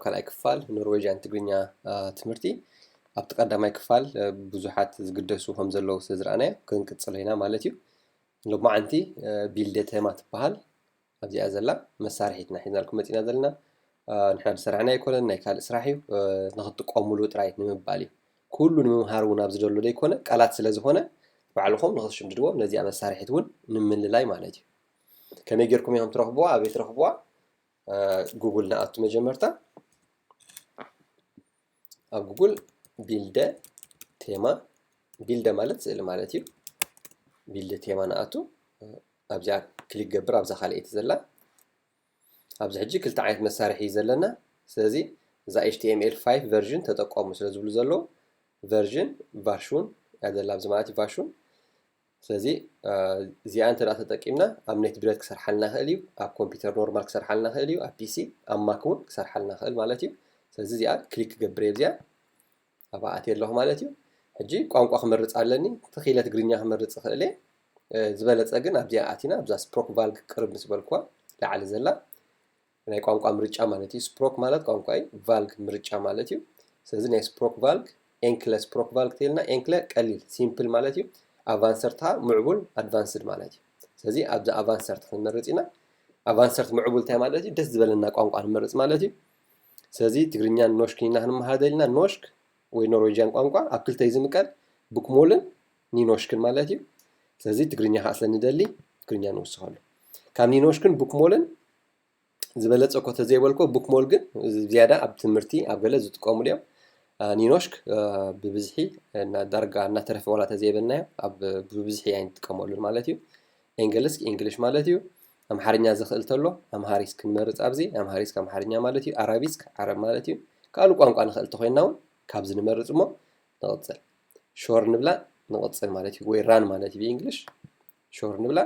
ካልኣይ ክፋል ኖርዌጅያን ትግርኛ ትምህርቲ። ኣብቲ ቀዳማይ ክፋል ብዙሓት ዝግደሱ ከም ዘለዉ ስለ ዝረኣናዮ ክንቅጽሎ ኢና ማለት እዩ። ሎማዓንቲ ቢልደ ቴማ ትበሃል ኣብዚኣ ዘላ መሳርሒትና ሒዝናልኩም መፂና ዘለና። ንሕና ዝሰራሕና ኣይኮነን፣ ናይ ካልእ ስራሕ እዩ። ንክትጥቀሙሉ ጥራይ ንምባል እዩ። ኩሉ ንምምሃር እውን ኣብዚ ዘሎ ዘይኮነ፣ ቃላት ስለ ዝኾነ ባዕልኹም ንክትሽምድድዎም ነዚኣ መሳርሒት እውን ንምልላይ ማለት እዩ። ከመይ ጌርኩም ኢኹም ትረኽብዋ? ኣበይ ትረኽብዋ? ጉግል ንኣቱ መጀመርታ። ኣብ ጉግል ቢልደ ቴማ፣ ቢልደ ማለት ስእሊ ማለት እዩ። ቢልደ ቴማ ንኣቱ። ኣብዚኣ ክሊክ ገብር፣ ኣብዛ ካልኣይቲ ዘላ። ኣብዚ ሕጂ ክልተ ዓይነት መሳርሒ እዩ ዘለና። ስለዚ እዛ ኤች ቲ ኤም ኤል ፋይቭ ቨርዥን ተጠቀሙ ስለ ዝብሉ ዘለዉ ቨርዥን ቫርሹን እያ ዘላ ኣብዚ ማለት እዩ፣ ቫርሹን። ስለዚ እዚኣ እንተ ተጠቂምና ኣብ ኔት ብረት ክሰርሓልና ይኽእል እዩ፣ ኣብ ኮምፒውተር ኖርማል ክሰርሓልና ይኽእል እዩ፣ ኣብ ፒሲ ኣብ ማክ እውን ክሰርሓልና ይኽእል ማለት እዩ። ስለዚ እዚኣ ክሊክ ክገብር እየ ኣብዚኣ። ኣብኣ ኣትየ ኣለኹ ማለት እዩ። ሕጂ ቋንቋ ክመርጽ ኣለኒ። ተኺለ ትግርኛ ክመርጽ እኽእል እየ። ዝበለጸ ግን ኣብዚኣ ኣቲና ኣብዛ ስፕሮክ ቫልግ ቅርብ ምስ በልኩዋ ላዕሊ ዘላ ናይ ቋንቋ ምርጫ ማለት እዩ። ስፕሮክ ማለት ቋንቋ እዩ፣ ቫልግ ምርጫ ማለት እዩ። ስለዚ ናይ ስፕሮክ ቫልግ ኤንክለ ስፕሮክ ቫልግ ተልና፣ ኤንክለ ቀሊል ሲምፕል ማለት እዩ። ኣቫንሰርት ከዓ ምዕቡል ኣድቫንስድ ማለት እዩ። ስለዚ ኣብዚ ኣቫንሰርት ክንመርጽ ኢና። ኣቫንሰርት ምዕቡል እንታይ ማለት እዩ? ደስ ዝበለና ቋንቋ ንመርጽ ማለት እዩ። ስለዚ ትግርኛን ኖሽክን ኢና ክንመሃር ደሊና። ኖሽክ ወይ ኖርዌጅያን ቋንቋ ኣብ ክልተ እዩ ዝምቀል፣ ቡክሞልን ኒኖሽክን ማለት እዩ። ስለዚ ትግርኛ ከዓ ስለ ንደሊ ትግርኛ ንውስኸሉ። ካብ ኒኖሽክን ቡክሞልን ዝበለጸ እኮ ተዘይበልኮ፣ ቡክሞል ግን ዝያዳ ኣብ ትምህርቲ ኣብ ገለ ዝጥቀሙሉ እዮም። ኒኖሽክ ብብዝሒ ዳርጋ እናተረፈ ዋላ ተዘይበልናዮ ኣብ ብብዝሒ ኣይንጥቀመሉን ማለት እዩ። ኤንግልስክ ኢንግሊሽ ማለት እዩ። ኣምሓርኛ ዝኽእል ተሎ ኣምሃሪስክ ክንመርጽ ኣብዚ። ኣምሃሪስክ ኣምሓርኛ ማለት እዩ። ኣራቢስክ ዓረብ ማለት እዩ። ካልእ ቋንቋ ንኽእል ተኾይንና እውን ካብዚ ንመርጽ እሞ ንቕጽል። ሾር ንብላ ንቕጽል ማለት እዩ፣ ወይ ራን ማለት እዩ ብኢንግሊሽ። ሾር ንብላ።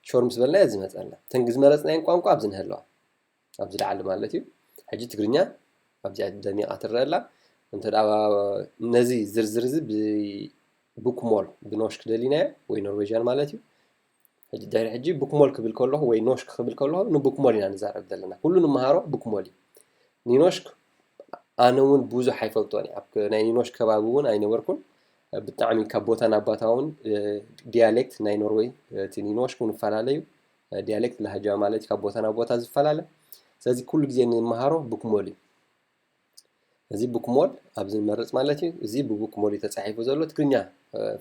ሾር ምስ በልና እዚ መጸልና። እተን ዝመረጽናየን ቋንቋ ኣብዚ ንህለዋ። ኣብዚ ላዕሊ ማለት እዩ። ሕጂ ትግርኛ ኣብዚኣ ደሚቓ ትረአ ኣላ። እንተ ደኣ ነዚ ዝርዝር እዚ ብቡክሞል ብኖሽክ ደሊናዮ ወይ ኖርዌጅያን ማለት እዩ። ሕጂ ድሕሪ ሕጂ ቡክሞል ክብል ከለኹ ወይ ኖሽክ ክብል ከለኹ ንቡክሞል ኢና ንዛረብ ዘለና። ኩሉ ንመሃሮ ቡክሞል እዩ። ኒኖሽክ ኣነ እውን ብዙሕ ኣይፈልጦን እየ። ኣብ ናይ ኒኖሽክ ከባቢ እውን ኣይነበርኩን። ብጣዕሚ ካብ ቦታ ናብ ቦታ እውን ዲያሌክት ናይ ኖርዌይ እቲ ኒኖሽክ እውን ይፈላለዩ። ዲያሌክት ላህጃ ማለት ካብ ቦታ ናብ ቦታ ዝፈላለ። ስለዚ ኩሉ ግዜ ንመሃሮ ቡክሞል እዩ። እዚ ቡክሞል ኣብዚ ንመርጽ ማለት እዩ። እዚ ብቡክሞል እዩ ተጻሒፉ ዘሎ። ትግርኛ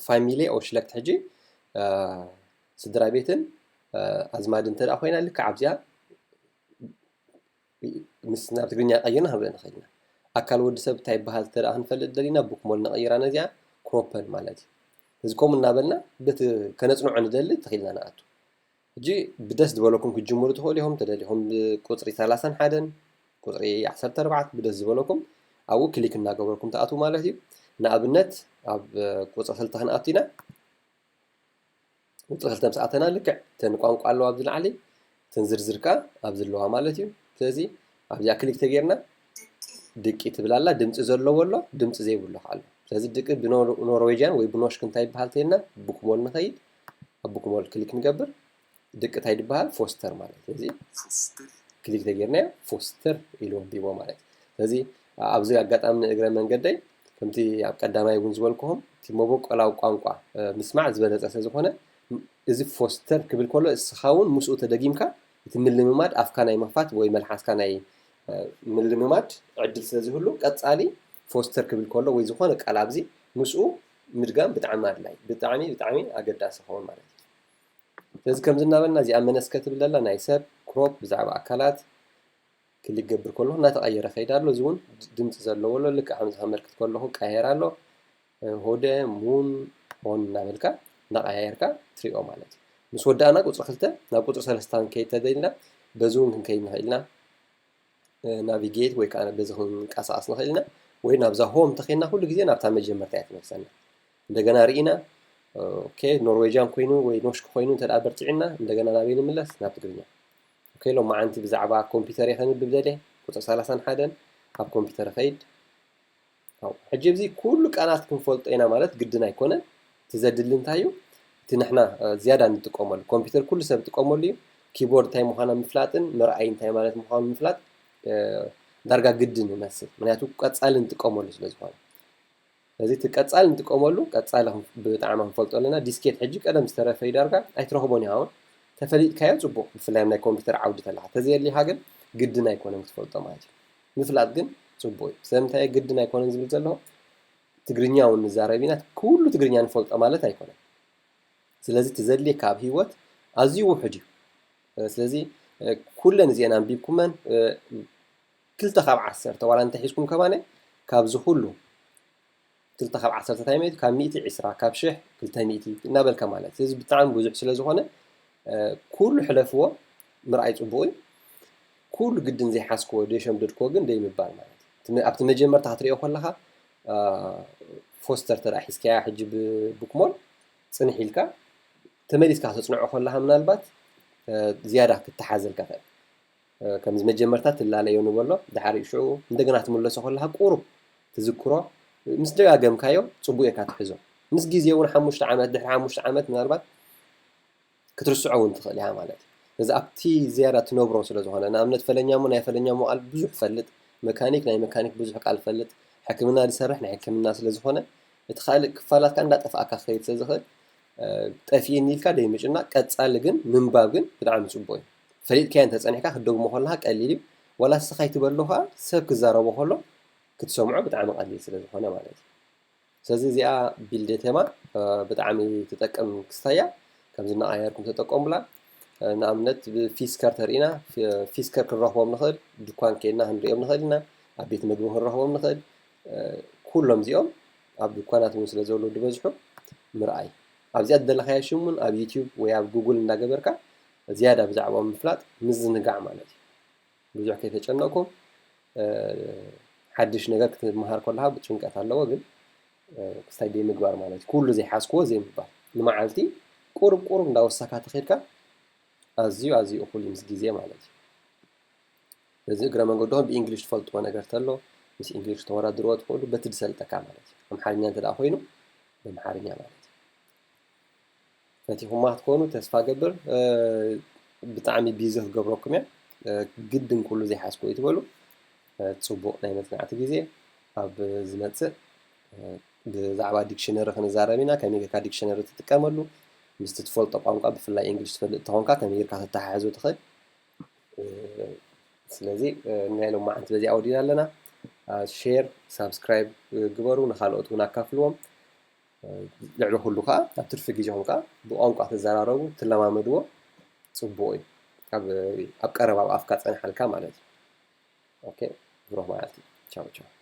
ፋሚሊ ኦሽለክት ሕጂ ስድራ ቤትን ኣዝማድ እንተ ደኣ ኮይና ልክዕ ኣብዚኣ ምስ ናብ ትግርኛ ቀይርና ክንርኢ ንኽእል ኢና። ኣካል ወዲ ሰብ እንታይ ይበሃል እንተ ደኣ ክንፈልጥ ደሊና ቡክሞል ነቐይራ ነዚኣ ክሮፐን ማለት እዩ። እዚ ከምኡ እናበልና በቲ ከነጽንዖ ንደሊ ተኺልና ንኣቱ። ሕጂ ብደስ ዝበለኩም ክትጅምሩ ትኽእሉ ኢኹም። ተደሊኹም ብቁጽሪ ሰላሳን ሓደን ቁጽሪ ዓሰርተ ኣርባዕተ ብደስ ዝበለኩም ኣብኡ ክሊክ እናገበርኩም ትኣትዉ ማለት እዩ። ንኣብነት ኣብ ቁጽሪ ክልተ ክንኣቱ ኢና። ቁጽሪ ክልተ ምስ ኣተና ልክዕ እተን ቋንቋ ኣለዋ ኣብዚ ላዕሊ፣ እተን ዝርዝር ከኣ ኣብዚ ኣለዋ ማለት እዩ። ስለዚ ኣብዚኣ ክሊክ ተጌርና ድቂ ትብል ኣላ፣ ድምጺ ዘለዎ ኣሎ፣ ድምጺ ዘይብሉ ከኣ ኣሎ። ስለዚ ድቂ ብኖርዌጅያን ወይ ብኖሽክ እንታይ ይበሃል ተይልና ቡክሞል ንኸይድ፣ ኣብ ቡክሞል ክሊክ ንገብር። ድቂ እንታይ ይበሃል? ፎስተር ማለት እዩ። ስለዚ ክሊክ ተጌርናዮ ፎስተር ኢሉ ወዲቦ ማለት እዩ። ስለዚ ኣብዚ ኣጋጣሚ ንእግረ መንገደይ ከምቲ ኣብ ቀዳማይ እውን ዝበልኩኹም እቲ መበቆላዊ ቋንቋ ምስማዕ ዝበለጸ ስለ ዝኾነ እዚ ፎስተር ክብል ከሎ እስኻ እውን ምስኡ ተደጊምካ እቲ ምልምማድ ኣፍካ ናይ ምኽፋት ወይ መልሓስካ ናይ ምልምማድ ዕድል ስለ ዝህሉ ቀጻሊ ፎስተር ክብል ከሎ ወይ ዝኾነ ቃል ኣብዚ ምስኡ ምድጋም ብጣዕሚ ኣድላይ ብጣዕሚ ብጣዕሚ ኣገዳሲ ይኸውን ማለት እዩ። ስለዚ ከምዚ እናበልና እዚኣ መነስከ ትብል ዘላ ናይ ሰብ ክሮፕ ብዛዕባ ኣካላት ክሊክ ገብር ከለኹ እናተቐየረ ከይድ ኣሎ። እዚ እውን ድምፂ ዘለዎ ኣሎ። ልክዕ ከምዚ ከመልክት ከለኹ ቀየር ኣሎ። ሆደ ሙን ሆን እናበልካ እናቐያየርካ ትሪኦ ማለት እዩ። ምስ ወዳእና ቁፅሪ ክልተ ናብ ቁፅሪ ሰለስተ ክንከይድ ተደሊና በዚ እውን ክንከይድ ንኽእል ኢና። ናቪጌት ወይ ከዓ በዚ ክንቀሳቐስ ንኽእል ኢና። ወይ ናብዛ ሆም ተኸይድና ኩሉ ግዜ ናብታ መጀመርታ እያ ትመልሰና። እንደገና ርኢና ኦኬ ኖርዌጅያን ኮይኑ ወይ ኖሽክ ኮይኑ እንተ ደኣ በርቲዕና እንደገና ናበይ ንምለስ? ናብ ትግርኛ። ኦኬ ሎማዓንቲ ብዛዕባ ኮምፒውተር እየ ከንብብ ደልየ ቁፅሪ ሰላሳን ሓደን ኣብ ኮምፒውተር እኸይድ። ሕጂ ኣብዚ ኩሉ ቃላት ክንፈልጦ ኢና ማለት ግድን ኣይኮነን። እቲ ዘድሊ እንታይ እዩ? እቲ ንሕና ዝያዳ ንጥቀመሉ ኮምፒውተር ኩሉ ሰብ ዝጥቀመሉ እዩ። ኪቦርድ እንታይ ምዃና ምፍላጥን ምርኣይ እንታይ ማለት ምዃኑ ምፍላጥ ዳርጋ ግድን ይመስል፣ ምክንያቱ ቀጻሊ ንጥቀመሉ ስለ ዝኾነ። ስለዚ እቲ ቀጻሊ ንጥቀመሉ፣ ቀጻሊ ብጣዕሚ ክንፈልጦ ኣለና። ዲስኬት ሕጂ ቀደም ዝተረፈ እዩ ዳርጋ፣ ኣይትረኽቦን እዩ። ኣሁን ተፈሊጥካዮ ጽቡቕ፣ ብፍላይ ናይ ኮምፒውተር ዓውዲ ተለኻ። ተዘየሊኻ ግን ግድን ኣይኮነን ክትፈልጦ ማለት እዩ። ምፍላጥ ግን ጽቡቕ እዩ። ስለምንታይ ግድን ኣይኮነን ዝብል ዘለኹ፣ ትግርኛ እውን ንዛረብ ኢና፣ ኩሉ ትግርኛ ንፈልጦ ማለት ኣይኮነን። ስለዚ እቲ ዘድልየካ ኣብ ህይወት ኣዝዩ ውሑድ እዩ። ስለዚ ኩለን እዚአን ኣንቢብኩመን፣ ክልተ ካብ ዓሰርተ ዋላ እንተሒዝኩም ከማነ፣ ካብዚ ኩሉ ክልተ ካብ ዓሰርተ እንታይ ማለት እዩ? ካብ ሚእቲ ዕስራ፣ ካብ ሽሕ ክልተ ሚእቲ እናበልካ ማለት። ስለዚ ብጣዕሚ ብዙሕ ስለ ዝኾነ፣ ኩሉ ሕለፍዎ፣ ምርኣይ ጽቡቕ እዩ። ኩሉ ግድን ዘይሓዝክዎ፣ ዘይሸምደድክዎ ግን ደይምባል ማለት እዩ። ኣብቲ መጀመርታ ክትሪኦ ከለኻ፣ ፎስተር ተዳ ሒዝካያ ሕጂ ብቡክሞል ጽንሕ ኢልካ፣ ተመሊስካ ከተጽንዖ ከለኻ ምናልባት ዝያዳ ክተሓዘልካ ይኽእል። ከምዚ መጀመርታ ትላለዮ ንበሎ፣ ድሓር ሽዑ እንደገና ትምለሶ ከለኻ ቁሩብ ትዝክሮ፣ ምስ ደጋገምካዮ ጽቡቕ ኢልካ ትሕዞ። ምስ ግዜ እውን ሓሙሽተ ዓመት፣ ድሕሪ ሓሙሽተ ዓመት ምናልባት ክትርስዖ እውን ትኽእል ኢኻ ማለት እዩ። እዚ ኣብቲ ዝያዳ ትነብሮ ስለ ዝኾነ፣ ንኣብነት ፈለኛ እሞ ናይ ፈለኛ እሞ ቃል ብዙሕ ፈልጥ፣ መካኒክ ናይ መካኒክ ብዙሕ ቃል ፈልጥ፣ ሕክምና ዝሰርሕ ናይ ሕክምና ስለ ዝኾነ፣ እቲ ካልእ ክፋላት ከኣ እንዳጠፍኣካ ክኸይድ ስለ ዝኽእል፣ ጠፊእኒ ኢልካ ደይምጭናቕ፣ ቀጻሊ ግን ምንባብ ግን ብጣዕሚ ጽቡቕ እዩ። ፈሊጥካዮ እንተጸኒሕካ ክትደግሞ ከለኻ ቀሊል እዩ። ዋላ ንስኻ ኣይትበሎ ከኣ ሰብ ክዛረቦ ከሎ ክትሰምዖ ብጣዕሚ ቀሊል ስለ ዝኾነ ማለት እዩ። ስለዚ እዚኣ ቢልድ ቴማ ብጣዕሚ ትጠቅም ክስታያ፣ ከምዚ እናቐያየርኩም ተጠቀሙላ። ንኣብነት ብፊስከር ተርኢና፣ ፊስከር ክንረኽቦም ንኽእል፣ ድኳን ኬድና ክንሪኦም ንኽእል ኢና፣ ኣብ ቤት ምግቢ ክንረኽቦም ንኽእል። ኩሎም እዚኦም ኣብ ድኳናት እውን ስለ ዘለዉ ዝበዝሑ ምርኣይ። ኣብዚኣ ዝደለኻያ ሽም እውን ኣብ ዩቲዩብ ወይ ኣብ ጉግል እንዳገበርካ ዝያዳ ብዛዕባኦም ምፍላጥ ምዝንጋዕ ማለት እዩ። ብዙሕ ከይተጨነቕኩም ሓድሽ ነገር ክትምሃር ከለኻ ጭንቀት ኣለዎ፣ ግን ክስታይ ደይ ምግባር ማለት እዩ። ኩሉ ዘይሓዝክዎ ዘይምባል። ንመዓልቲ ቁሩብ ቁሩብ እንዳወሳካ ተኸድካ ኣዝዩ ኣዝዩ እኹል እዩ ምስ ግዜ ማለት እዩ። ስለዚ እግረ መንገድኹም ብእንግሊሽ ትፈልጥዎ ነገር ተሎ ምስ እንግሊሽ ተወዳድርዎ ትኽእሉ በቲ ዝሰልጠካ ማለት እዩ። ኣምሓርኛ እንተ ደኣ ኮይኑ ብኣምሓርኛ ማለት እዩ። ፈቲኹማ ክትኮኑ ተስፋ ገብር። ብጣዕሚ ቢዚ ክገብረኩም እየ። ግድን ኩሉ ዘይሓዝኩ ይትበሉ። ጽቡቕ ናይ መጽናዕቲ ግዜ ኣብ ዝመጽእ ብዛዕባ ዲክሽነሪ ክንዛረብ ኢና። ከመይ ጌርካ ዲክሽነሪ ትጥቀመሉ፣ ምስቲ ትፈልጦ ቋንቋ ብፍላይ እንግሊሽ ትፈልጥ ተኾንካ ከመይ ጌርካ ተተሓሕዞ ትኽእል። ስለዚ ናይ ሎማዓንቲ በዚ ኣውዲና ኣለና። ሼር፣ ሳብስክራይብ ግበሩ፣ ንኻልኦት እውን ኣካፍልዎም። ልዕሊ ኩሉ ከዓ ኣብ ትርፊ ግዜኹም ከዓ ብቋንቋ ትዘራረቡ ትለማመድዎ ጽቡቕ እዩ። ኣብ ቀረባ ኣብ ኣፍካ ጸንሓልካ ማለት እዩ። ኦኬ፣ ብሩኽ መዓልቲ። ቻው ቻው።